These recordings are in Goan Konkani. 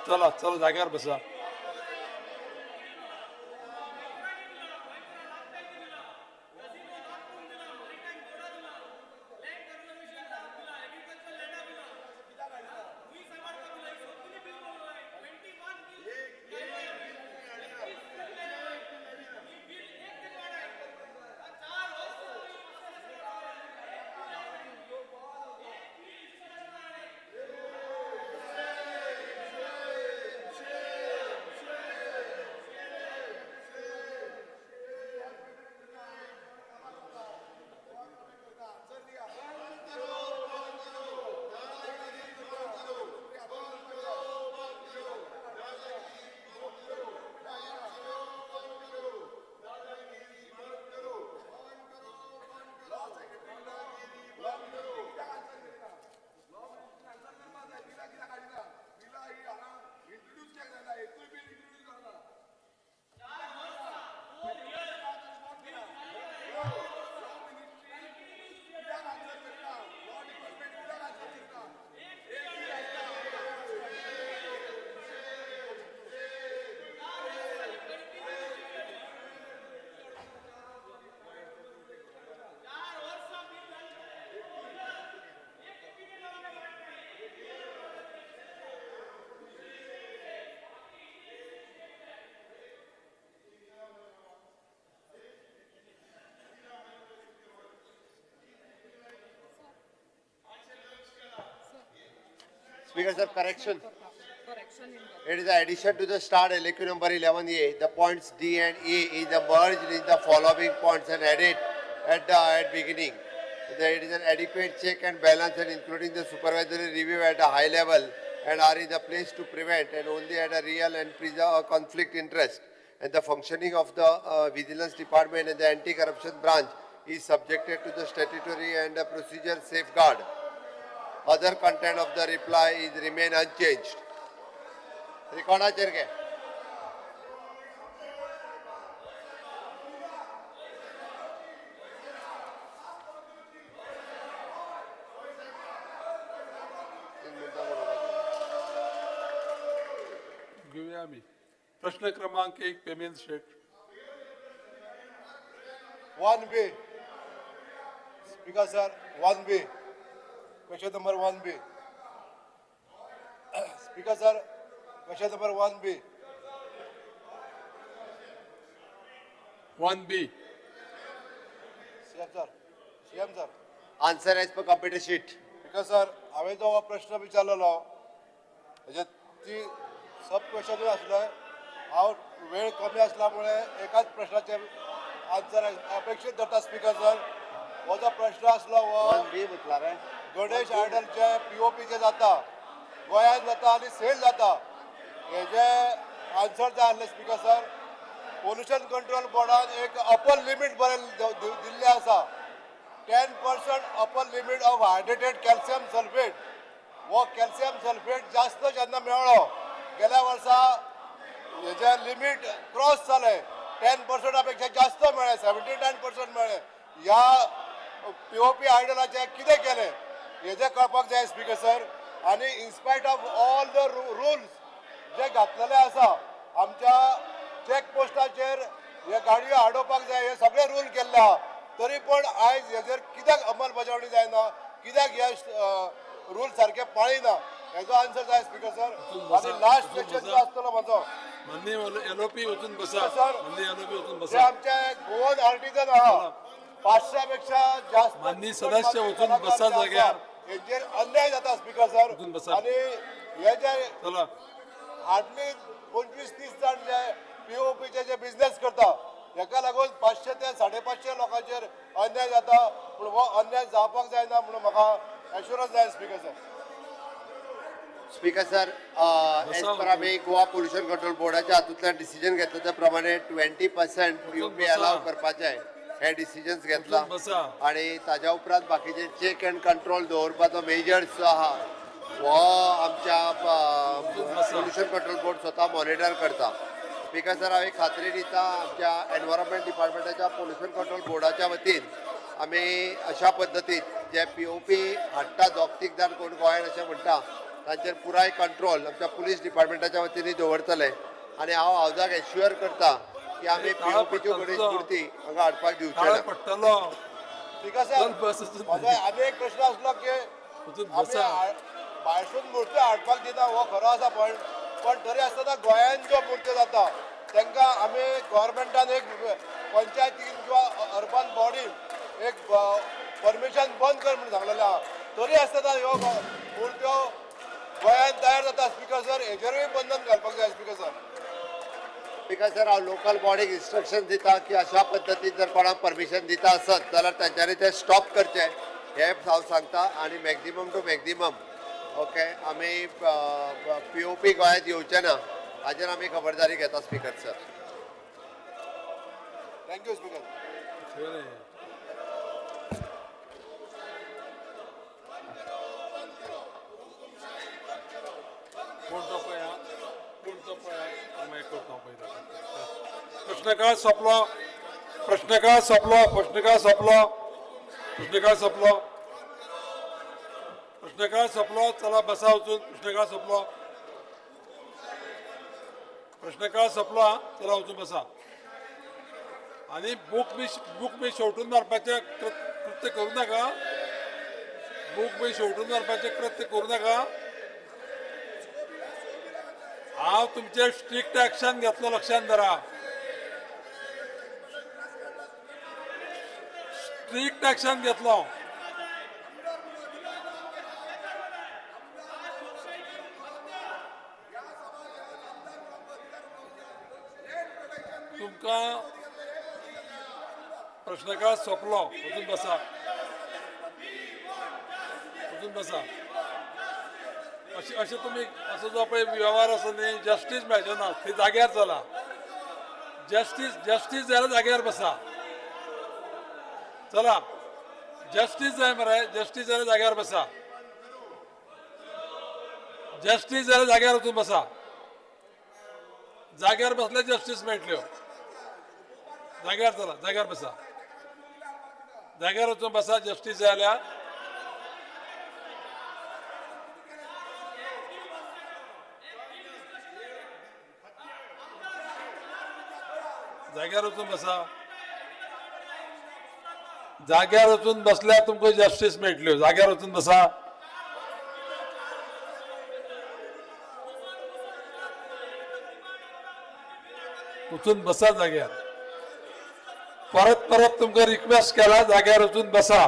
चला चला, जाग्यार बसा. Speaker sir, correction. It is the addition to the starred LAQ number 11A. The points D and E is the merged in the following points and added at the at beginning. There is an adequate check and balance and including the supervisory review at a high level and are in the place to prevent and only at a real and preserve a conflict interest. And the functioning of the vigilance department and the anti-corruption branch is subjected to the statutory and the procedure safeguard. Other content of the reply is remain unchanged. रिकॉर्डाचेर घे. घेवया आमी. प्रश्न क्रमांक 1, पेमेंट शेट. 1B. Speaker sir, 1B. Question number 1B. Speaker sir, question number 1B. 1B. CM sir, CM sir. Answer as per computer sheet. Speaker sir, हांवें जो हो प्रश्न विचारलेलो हेजे ती सब क्वेश्चनूय आसले. हांव वेळ कमी आसल्या मुळे एकाच प्रश्नाचेर आन्सर अपेक्षीत धरता. स्पीकर सर, हो जो प्रश्न आसलो हो 1B म्हटला रे. गणेश आयडलचे पीओपीचे जाता, गोंयांत जाता आनी सेल जाता, हेजे आन्सर जाय आसले. स्पीकर सर, पोल्युशन कंट्रोल बोर्डान एक अपर लिमीट बरें दिल्लें आसा, 10% upper limit of hydrated calcium sulphate. हो कॅल्शियम सल्फेट जास्त जेन्ना मेळ्ळो गेल्या वर्सा, हेजे लिमीट क्रॉस जालें, 10%ा पेक्षा जास्त मेळ्ळें, 79% मेळ्ळें. ह्या पीओपी आयडलाचें कितें केलें हेजें कळपाक जाय स्पीकर सर. आनी in spite of all the rules जे घातलेले आसा, आमच्या चॅक पोस्टाचेर हे गाडयो आडोवपाक जाय, हे सगळे रूल केल्ले आहा, तरी पण आयज हेजेर कित्याक अंमलबजावणी जायना, कित्याक हे रूल सारके पाळिना, हेजो आन्सर जाय स्पीकर सर. आनी लास्ट क्वेश्चन जो आसतलो म्हजो, माननीय एलओपी वचून बसा. सर, माननीय एलओपी वचून जे बसा. आमचे गोवन आर्टिजन आहा, 500 पेक्षा जास्त माननीय सदस्य वचून बसा जाग्यार. हेंचेर अन्याय जाता स्पीकर सर. वचून बसा. आनी हे जे चला. हार्डली 25-30 जाण जे पीओपीचे जे बिझनेस करता, हेका लागून 500 ते 550 लोकांचेर अन्याय जाता, पूण हो अन्याय जावपाक जायना म्हणून म्हाका एश्युरन्स जाय speaker sir. Speaker sir, as per आमी गोवा पोल्युशन कंट्रोल बोर्डाच्या हातूंतल्यान डिसिजन घेतला त्या प्रमाणे 20% पीओपी बसा. अलाव करपाचें हे डिसिजन्स घेतला वचून बसा. आनी ताज्या उपरांत बाकीचे चेक अँड कंट्रोल दवरपाचो मेजर्स जो आहा हो आमच्या बसा. पोल्युशन कंट्रोल बोर्ड स्वता मॉनिटर करता. स्पीकर सर, हांव एक खात्री दिता, आमच्या एनवायरमेंट डिपार्टमेंटाच्या पोल्युशन कंट्रोल बोर्डाच्या वतीन आमी अशा पद्दतीन जे पीओपी हाडटा दोग तीग जाण कोण गोंयांत अशें म्हणटा, तांचेर पुराय कंट्रोल आमच्या पुलीस डिपार्टमेंटाच्या वतीन दवरतले आनी हांव हावजाक एश्युअर करता की आमी पीओपीच्यो गणेश मूर्ती हांगा हाडपाक दिवचे ना. पडटलो. स्पीकर सर, म्हजो आनी एक प्रश्न आसलो की आमी भायरसून मूर्ती हाडपाक दिता हो खरो आसा, पण तरी आसतना गोंयांत ज्यो मूर्त्यो जाता तांकां आमी गव्हर्मेंटान एक पंचायतीन किंवा अर्बन बॉडीन एक परमिशन बंद कर म्हणून सांगलेलें आहा, तरी आसतना ह्यो मूर्त्यो गोंयांत तयार जाता. स्पीकर सर, हेजेरूय बंधन घालपाक जाय. स्पीकर सर, स्पीकर सर, हांव लोकल बॉडीक इन्स्ट्रक्शन दिता की अशा पद्दतीन जर कोणाक परमिशन दिता आसत जाल्यार तांच्यांनी तें स्टॉप करचें हें हांव सांगता. आनी मॅक्झिमम टू मॅक्झिमम ओके आमी पीओपी गोंयांत येवचें ना हाजेर आमी खबरदारी घेता. Speaker sir. Thank you speaker. प्रश्नकाळ सोंपलो. प्रश्नकाळ सोंपलो. प्रश्नकाळ सोंपलो. प्रश्नकाळ सोंपलो. प्रश्नकाळ सोंपलो. चला बसा वचून. प्रश्नकाळ सोंपलो. प्रश्नकाळ सोंपलो. हा, चला वचून बसा. आनी बूक बी शेवटून मारपाचें कृत्य करूं नाका. बूक बी शेवटून मारपाचें कृत्य करूं नाका. हांव तुमचेर स्ट्रिक्ट एक्शन घेतलो, लक्षांत धरा. स्ट्रिक्ट एक्शन घेतलो. तुमकां प्रश्नकाळ सोंपलो. वचून बसा. वचून बसा. अशें अशें तुमी असो जो पळय वेव्हार आसा न्ही, जस्टीस मेळचें ना. थंय जाग्यार चला. जस्टीस जस्टीस जाल्यार जाग्यार बसा. चला, जस्टीस जाय मरे. जस्टीस जाल्यार जाग्यार बसा. जस्टीस जाल्यार जाग्यार वचून बसा. जाग्यार बसल्यार जस्टीस मेळटल्यो. जाग्यार चला. जाग्यार बसा. जाग्यार वचून बसा. जस्टीस जाल्यार जाग्यार वचून बसा. जाग्यार वचून बसल्यार तुमकां जस्टीस मेळटल्यो. जाग्यार वचून बसा. वचून बसा जाग्यार. परत परत तुमकां रिक्वेस्ट केला, जाग्यार वचून बसा.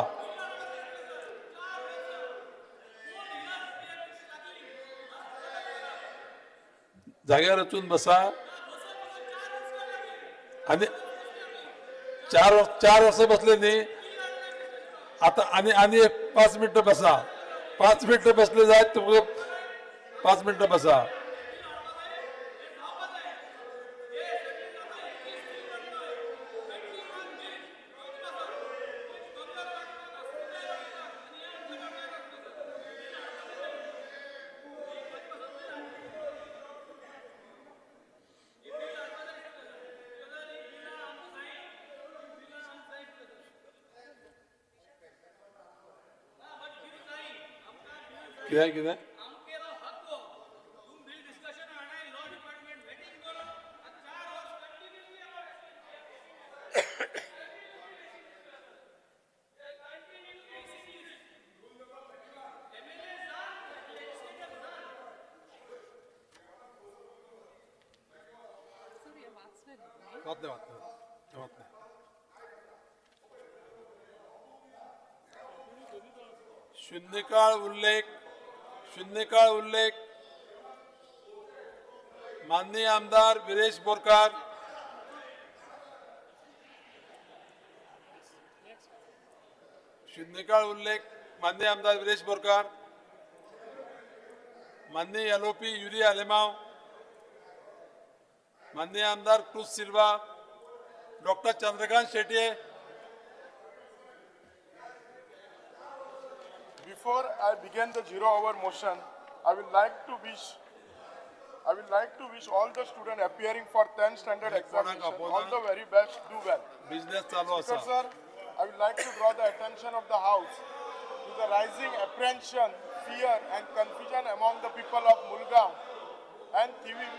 जाग्यार वचून बसा. आनी चार वर्सां बसले न्ही आता, आनी आनी एक 5 मिनटां बसा. 5 मिनटां बसले जायत तुमकां. 5 मिनटां बसा. कितें कितें वाचलें वाचलें वाचलें. शून्यकाळ उल्लेख. शून्यकाळ उल्लेख. माननीय आमदार विरेश बोरकार. शून्यकाळ उल्लेख माननीय आमदार विरेश बोरकार. माननीय एलओपी युरी आलेमाव. माननीय आमदार Cruz Silva. Doctor Chandrakant Shetye. Before I begin the 0 hour motion, I would like to wish all the students appearing for 10th standard examination all the very best, do well. Business चालू आसा. Sir, I would like to draw the attention of the house to the rising apprehension, fear and confusion among the people of Mulgaon and Thivim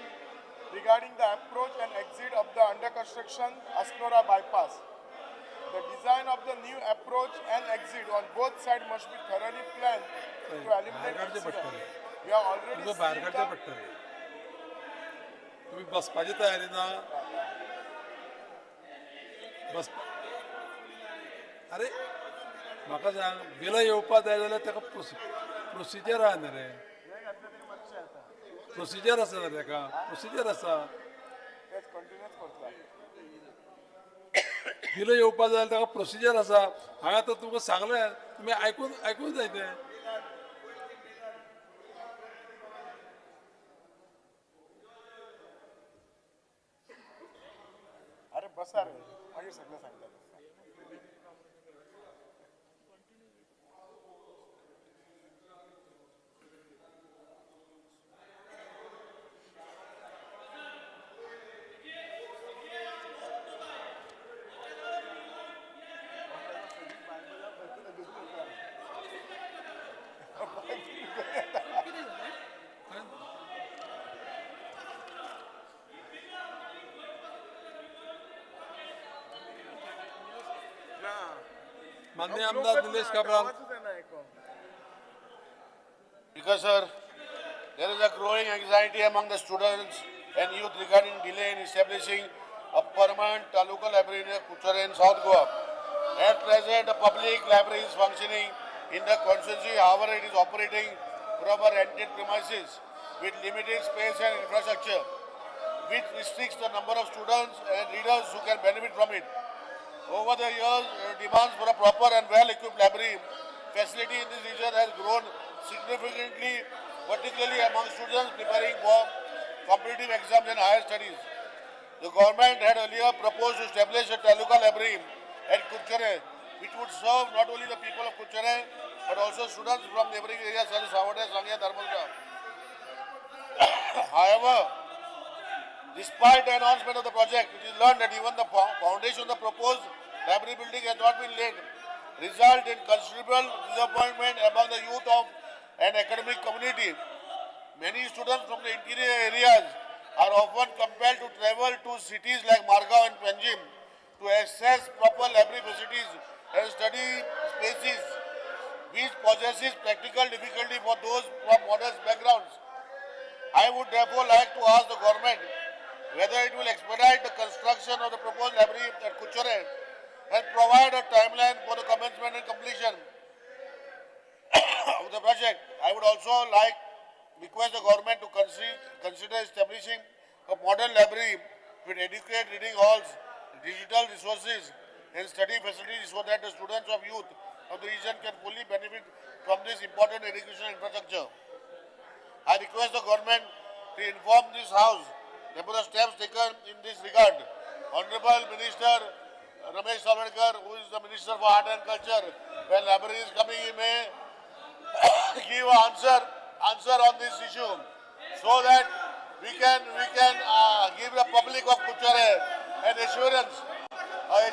regarding the approach and exit of the under construction Asnora bypass. The design of the new approach and exit on both sides must be thoroughly planned to eliminate बाहेर काडचें accident. पडटलें. We have already तुमकां भायर seen काडचें the पडटलें. तुमी बसपाची तयारी ना. बस, अरे म्हाका सांग, बिलां येवपा जाय जाल्यार ताका प्रोसिजर आहा न्ही रे. प्रोसिजर आसा न्ही ताका, प्रोसिजर आसा. तेच कंटिन्यूच करता. बिलां येवपा जाय जाल्यार ताका प्रोसिजर आसा. हांवें आतां तुमकां सांगलें, तुमी आयकून आयकूंक जाय तें. अरे बसा रे, मागीर सगळें सांगता. माननीय आमदार Nilesh Cabral. Because, sir, there is a growing anxiety among the students and youth regarding delay in establishing a permanent taluka library in Curchorem in South Goa. At present, a public library is functioning in the constituency. However, it is operating from a rented premises with limited space and infrastructure, which restricts the number of students and readers who can benefit from it. Over the years, demands for a proper and well-equipped library facility in this region has grown significantly, particularly among students preparing for competitive exams and higher studies. The government had earlier proposed to establish a taluka library at Curchorem, which would serve not only the people of Curchorem, but also students from neighboring areas such as Savode, Sanguem, Dharmalka. However, despite the announcement of the project, it is learned that even the foundation of the proposed library building has not been laid, result in considerable disappointment among the youth of an academic community. Many students from the interior areas are often compelled to travel to cities like Margao and Panjim to access proper library facilities and study spaces, which possesses practical difficulty for those from modest backgrounds. I would therefore like to ask the government whether it will expedite the construction of the proposed library at Curchorem and provide a timeline for the commencement and completion of the project. I would also like request the government to consider establishing a modern library with adequate reading halls, digital resources, and study facilities so that the students of youth of the region can fully benefit from this important educational infrastructure. I request the government to inform this House about the steps taken in this regard. Honorable Minister Ramesh Tawadkar, who is the Minister for Art and Culture, when library is coming, he may give answer on this issue, so that we can give the public of Curchorem an assurance.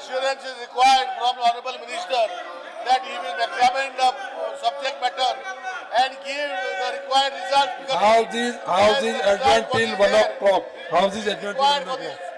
Assurance is required from the Honorable Minister that he will examine the subject matter and give the required results. House is adjourned till 1 o'clock. House is adjourned till Required 1 for o'clock. this.